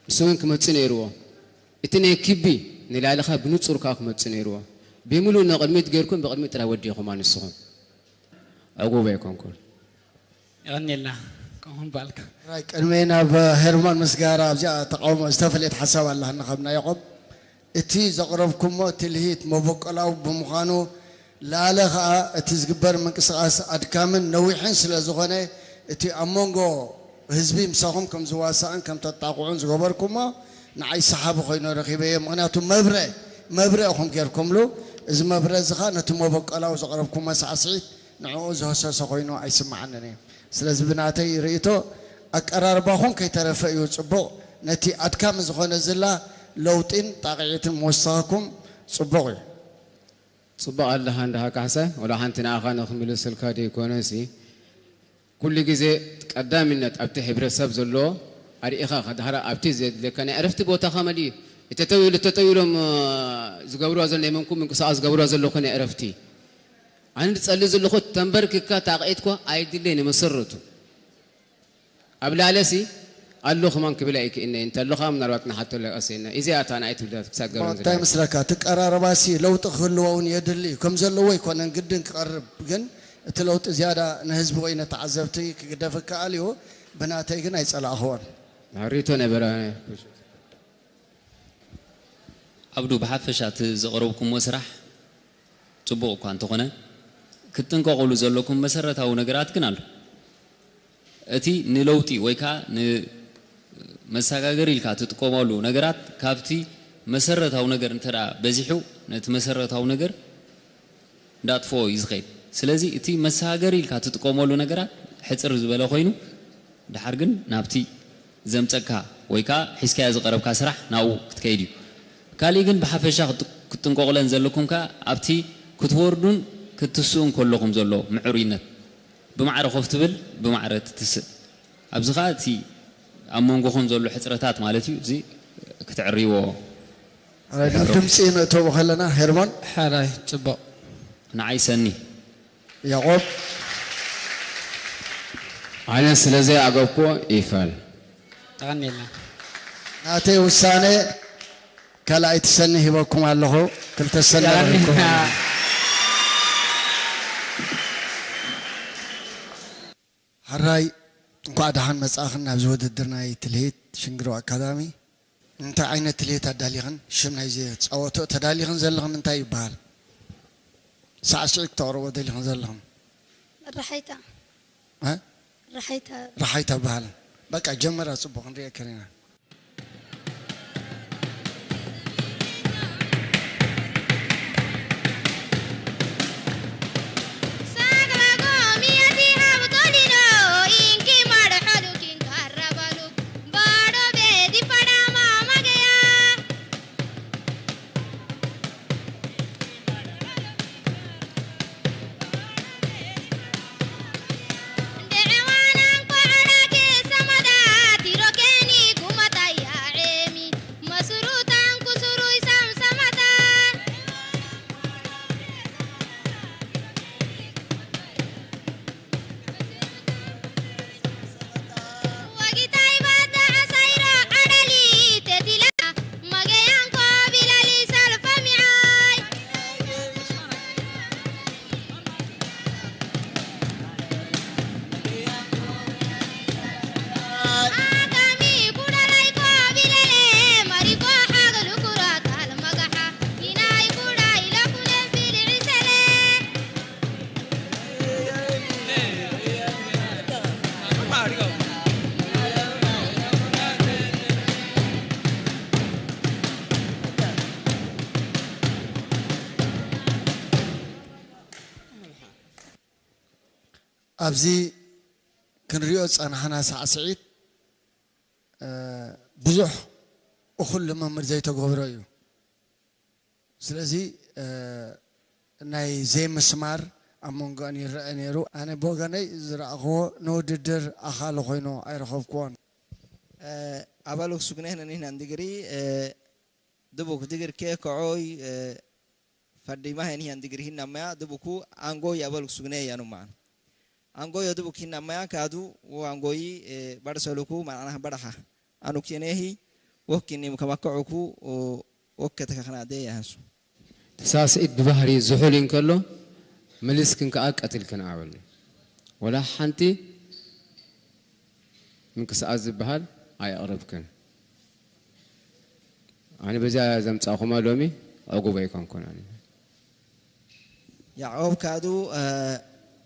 ንሱ እውን ክመጽእ ነይርዎ። እቲ ናይ ክቢ ንላለ ከ ብንጹር ከኣ ክመጽእ ነይርዎ። ብምሉእ ንቕድሚት ጌርኩም ብቕድሚት ጥራይ ወዲኹማ ንስኹም። ዕጉብ ኣይኮንኩን። የቐንየልና ከምኡ ምባልካ። ራይ ቅድሚ ናብ ሄርሞን ምስጋራ ኣብዚኣ ተቃውሞ ዝተፈለየት ሓሳብ ኣላህና ካብ ናይ ያቆብ እቲ ዘቕረብኩሞ ትልሂት መበቆላዊ ብምዃኑ ላለ ኸኣ እቲ ዝግበር ምንቅስቃስ ኣድካምን ነዊሕን ስለ ዝኾነ እቲ ኣብ መንጎ ህዝቢ ምሳኹም ከም ዝዋሳእን ከም ተጣቕዑን ዝገበርኩሞ ንዓይ ሰሓቢ ኮይኑ ረኺበዮ። ምኽንያቱ መብረ መብረ ኢኹም ጌርኩምሉ። እዚ መብረ እዚ ኸኣ ነቲ መበቆላዊ ዘቕረብኩሞ ሳዕስዒት ንዕኡ ዝሀሰሰ ኮይኑ ኣይስምዓንን እዩ። ስለዚ ብናተይ ርእይቶ ኣቀራርባኹም ከይተረፈ እዩ ጽቡቕ። ነቲ ኣድካሚ ዝኾነ ዝላ ለውጢን ጣቕዒትን ምውሳኽኩም ጽቡቕ እዩ። ጽቡቕ ኣለኻ እንድኻ ካሕሳይ፣ ወላ ሓንቲ ንኣኻ ንኽምልሰልካ ደይኮነሲ፣ ኩሉ ግዜ ቀዳሚነት ኣብቲ ሕብረተሰብ ዘሎ ኣርኢኻ፣ ከድሃራ ኣብቲ ዘድልየካ ናይ ዕረፍቲ ቦታኻ መሊኡ። እተተው ኢሉ፣ እተተው ኢሎም፣ እ፣ ዝገብርዋ ዘሎ፣ ናይ መንኩ ምንቅስቓስ ዝገብርዋ ዘለኹ ናይ ዕረፍቲ። ኣነ ዝጸሊ ዘለኹ ተንበርኪካ ታቕዒትኳ ኣይድለይን መሰረቱ። ኣብ ላዕለሲ ኣሎ ከማን ክብል ኣይክእልነ፣ እንተለኻ ምናልባት ንሓቶ ለቀሴና። እዚኣ እታ ንኣይ ትብዳ ክሳብ ገበን እንታይ ዝረኣየ። ምስለካ? እቲ ቀራረባሲ ለውጢ ክህልዎ እውን የድሊ እዩ። ከም ዘለዎ ኣይኮነን ግድን ክቐርብ፣ ግን እቲ ለውጢ ዝያዳ ንህዝቢ ወይ ነተዓዘብቲ ክግደፍ ይከኣል እዩ። ብናተይ ግን ኣይጸላእኽዎን። ሕሪቶ ነበረ። ዓብዱ፣ ብሓፈሻ እቲ ዘቕረብኩሞ ስራሕ ጽቡቕ እኳ እንተኾነ፣ ክትጥንቀቑሉ ዘለኩም መሰረታዊ ነገራት ግን ኣሎ። እቲ ንለውጢ ወይ ከዓ ንመሰጋገሪ ኢልካ ትጥቀመሉ ነገራት ካብቲ መሰረታዊ ነገር እንተ ደኣ በዚሑ፣ ነቲ መሰረታዊ ነገር እንዳጥፍኦ እዩ ዝኸይድ። ስለዚ እቲ መሰጋገሪ ኢልካ ትጥቀመሉ ነገራት ሕጽር ዝበለ ኮይኑ፣ ድሓር ግን ናብቲ ዘምጸካ ወይ ከዓ ሒዝካዮ ዝቐረብካ ስራሕ ናብኡ ክትከይድ እዩ። ካሊእ ግን ብሓፈሻ ክጥ-፣ ክትጥንቀቑለን ዘለኩም ከኣ ኣብቲ ክትወርዱን ክትትስኡን ከለኹም ዘሎ ምዕሩይነት፣ ብማዕረ ኮፍ ትብል፣ ብማዕረ ትትስእ። ኣብዚ ኸኣ እቲ ኣብ መንጎኹም ዘሎ ሕጽረታት ማለት እዩ፣ እዚ ክትዕርይዎ። ሕራይ፣ ናብ ድምጺ ንእተው ከለና ሄርሞን። ሕራይ፣ ጽቡቕ። ንዓይ ሰኒ። ያዕቆብ። ኣነ ስለ ዘይዓገብኩዎ ይፋል። የቐንየልና። ናተይ ውሳነ ካልኣይቲ ሰኒ ሂበኩም ኣለኹ። ክልተ ሰኒ ረኺብኩም ኣለኹ። ሕራይ፣ እንኳዕ ደሓን መጻእኽን ናብዚ ውድድር ናይ ትልሂት ሽንግሮ ኣካዳሚ። እንታይ ዓይነት ትልሂት ኣዳሊኽን? ሽም ናይዚ ጸወትኦ ተዳሊኽን ዘለኽን እንታይ ይበሃል? ሳዕስዒት ክተቕርቦ ደሊኽን ዘለኽን? ራሓይታ እ? ራሓይታ ራሓይታ በሃል። በቃ ጀመራ፣ ጽቡቕ ክንሪኦ ከሪና። ኣብዚ ክንሪኦ ዝጸናሕና ሳዕስዒት፣ እ፣ ብዙሕ እኹል ልምምድ ዘይተገብሮ እዩ። ስለዚ፣ እ፣ ናይ ዘይምስማር ኣብ መንጎኣን ይረአ ነይሩ። ኣነ ብወገነይ ዝረኣኽዎ ንውድድር ኣኻሊ ኮይኑ ኣይረኸብክዎን። Eh, abaluk sugnehna nihnan digri, eh, dubuk digir ke ko'oi, eh, faddi mahe nihan digri hinna maya, dubuku angoi abaluk sugne yanu ma'an. Angoi o dubuk hinna maya kadu, wo angoi, eh, barsaluku ma'ana baraha. Anu kinehi, wo kinni mukamako'uku, o, wo katakakana de yahansu. ሳስዒት ብባህሪ ዝሑል እንከሎ መሊስክን ከኣ ቀትልክን ኣበሉ። ወላ ሓንቲ ምንቅስቓስ ዝበሃል ኣየቕረብክን። ኣነ በዚኣ ዘምጻእኩማ ሎሚ ዕጉብ ኣይኮንኩን ኣነ። Yacob kaadu, eh,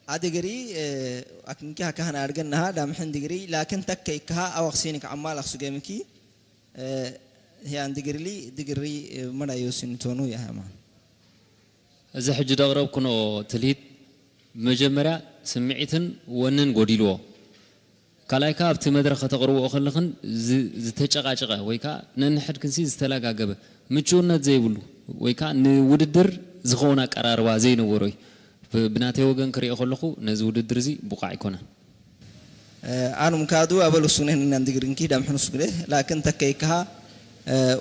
adigri, eh, akinki hakahan argan naha, damhin digri, lakin takke ikkaha awak sinik ammal aksugemiki, eh, hiyan digri li, digri, eh, mada yosin tonu yahama. እዚ ሕጂ ደቕረብኩኖ ትልሂት ብመጀመርያ ስምዒትን ወንን ጎዲልዎ። ካልኣይ ከኣ ኣብቲ መድረኽ ከተቕርብኦ ከለኽን ዝ-፣ ዝተጨቃጨቐ ወይ ከኣ ነንሕድክንሲ ዝተለጋገበ ምቹውነት ዘይብሉ ወይ ከኣ ንውድድር ዝኸውን ኣቀራርባ ዘይነበሮ እዩ። ብ-፣ ብናተይ ወገን ክሪኦ ከለኹ ነዚ ውድድር እዚ ብቑዕ ኣይኮነን። Anu mkadu abal usune nan digrinki dam hunu sugre lakin takkay kaha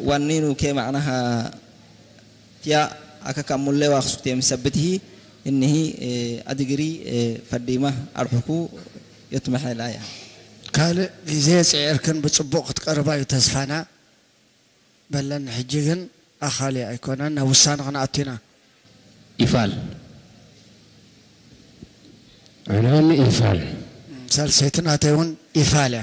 wanninu ke ma'naha tiya aka kamulle wa khsukte misabbitihi innihi adigri fadima arhuku yatmaha laya. ካልእ ግዜ ጽዒርክን ብጽቡቕ ክትቀርባ እዩ ተስፋና። በለን ሕጂ ግን ኣኻሊ ኣይኮነን ናብ ውሳነ ክንኣቱ ኢና። ኢፋል ኣነን ኢፋል ሳልሰይቲ ናተይ እውን ኢፋል እያ።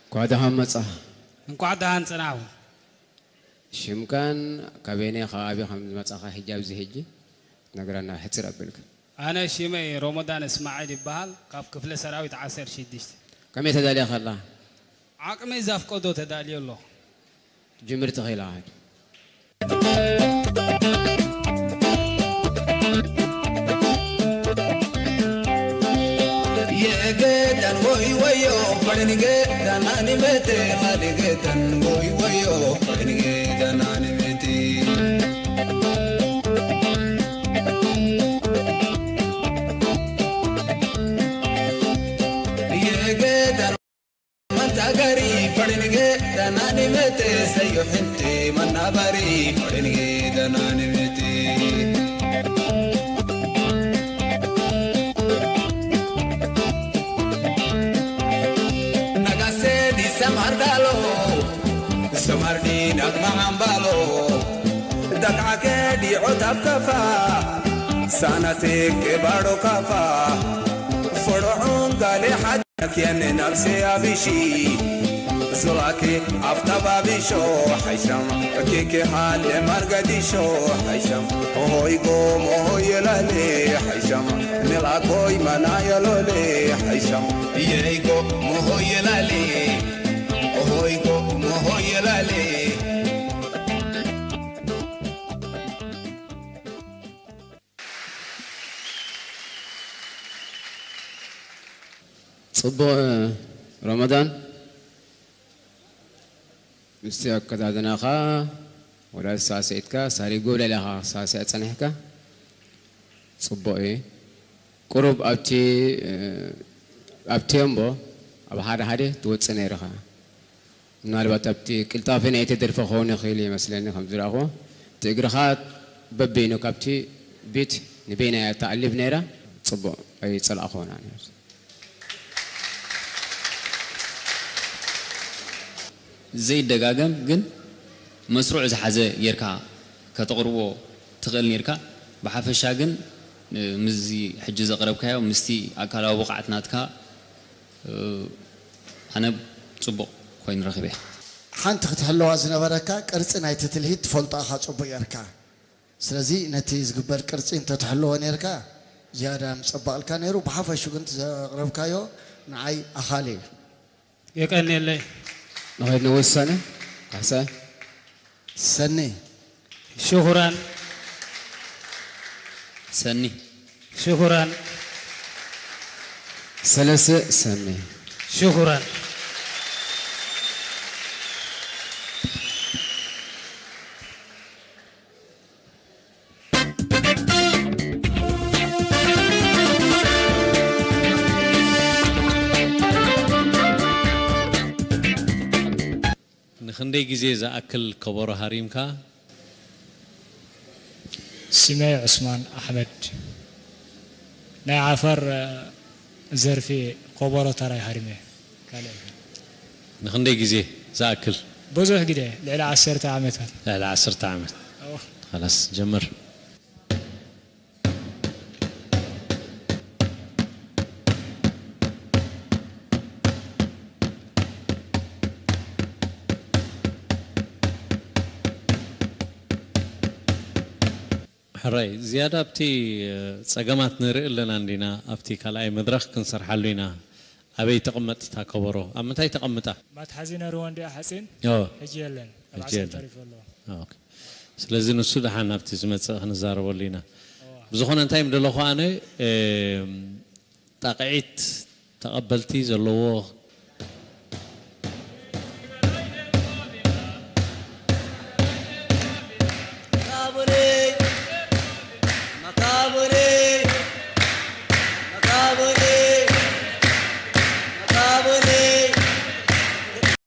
እንኳዕ ደሓን መጻ እንኳዕ ደሓን ጽናሑ። ሽምካን ካበየናይ ከባቢ ከም ዝመጻኻ ሕጂ ኣብዚ ሕጂ ነግረና ሕጽር ኣቢልካ። ኣነ ሽመይ ሮሞዳን እስማዒል ይበሃል፣ ካብ ክፍለ ሰራዊት ዓሰርተ ሽዱሽተ። ከመይ ተዳልያ ከላ? ዓቕመይ ዘፍቀዶ ተዳልየ ኣለኹ። ጅምርቲ ኸይላ ኸድ የገዳን ወይ ወዮ ፈረን ገዳን ኣንመቴ ማሊ ገዳን ወይ ወዮ ፈረን ገዳን ኣንመቴ የገዳን መንታጋሪ ፈረን ገዳን ኣንመቴ ሰዮ ሕንቲ መናባሪ ፈረን ገዳን ኣንመቴ Nagasedi samardalo, samardi nagma ambalo, dakake di otap kafa, sanate ke baro kafa, foroon gale had kian nafse abishi, zulake aftab abisho haisham, keke hale margadisho haisham, hoy go mohoy lale haisham, nila koy manaya lole haisham. Yeigo mohoyelale, ohoigo mohoyelale. ጽቡቕ ረመዳን። ምስቲ ኣከዳድናኻ ወላ ሳስዒትካ ሳሪጉ ለለኻ ሳስዕ ጸኒሕካ ጽቡቕ እዩ። ቁሩብ ኣብቲ ኣብ ቴምቦ ኣብ ሓደ ሓደ ትወጽእ ነይርኻ። ምናልባት ኣብቲ ቅልጣፌ ናይቲ ደርፊ ክኸውን ይኽእል እዩ መስለኒ ከም ዝረኣኹዎ። እቲ እግርኻ በበይኑ ካብቲ ቢት ንበይና እያ ትኣልብ ነይራ። ጽቡቕ ኣይጸላእኹዎን ኣነ። ዘይደጋገም ግን መስርዑ ዝሓዘ ጌርካ ከተቕርቦ ትኽእል ኔርካ። ብሓፈሻ ግን ምስዚ ሕጂ ዘቕረብካዮ ምስቲ ኣካላዊ ብቕዓት ናትካ ኣነ ጽቡቕ ኮይኑ ረኺበያ። ሓንቲ ክትሕለዋ ዝነበረካ ቅርጺ ናይቲ ትልሂት ትፈልጦ ኢኻ ጽቡቕ ጌርካ። ስለዚ ነቲ ዝግበር ቅርጺ እንተትሕልዎ ኔርካ ዝያዳ ምጸበቕልካ ነይሩ። ብሓፈሹ ግን እቲ ዘቕረብካዮ ንዓይ ኣኻሊ እዩ። የቀንየለይ። ንኸይድ ንወሰነ ካሕሳይ ሰኒ ሽኹራን ሰኒ ሽኹራን ሰለሰ ሰኒ ሽኹራን ንኽንደይ ግዜ ዝኣክል ከበሮ ሃሪምካ? ስመይ ዑስማን ኣሕመድ ናይ ዓፋር ዘርፊ ከበሮ ተራይ ሃሪመ። ካልእ ንኽንደይ ግዜ ዝኣክል? ብዙሕ ግዜ ልዕሊ ዓሰርተ ዓመታት። ልዕሊ ዓሰርተ ዓመት። ኣዎ። ኸላስ ጀምር። ሕራይ ዝያዳ ኣብቲ ጸገማት ንርኢ ኣለና እንዲና ኣብቲ ካልኣይ መድረኽ ክንሰርሓሉ ኢና። ኣበይ ተቐመጥ እታ ከበሮ? ኣብ ምንታይ ተቐምጣ? መትሓዚ ነርዎ እንዲያ ሓፂን ኦ፣ ሕጂ የለን። ኣብ ሕጂ ዓሰብ የለን። ተሪፉ ኣሎ። ኦኬ። ስለዚ ንሱ ደሓን ኣብቲ ዝመጽእ ክንዛረበሉ ኢና። ብዝኾነ እንታይ ምደለኹ ኣነ ጣቕዒት ተቐበልቲ ዘለዎ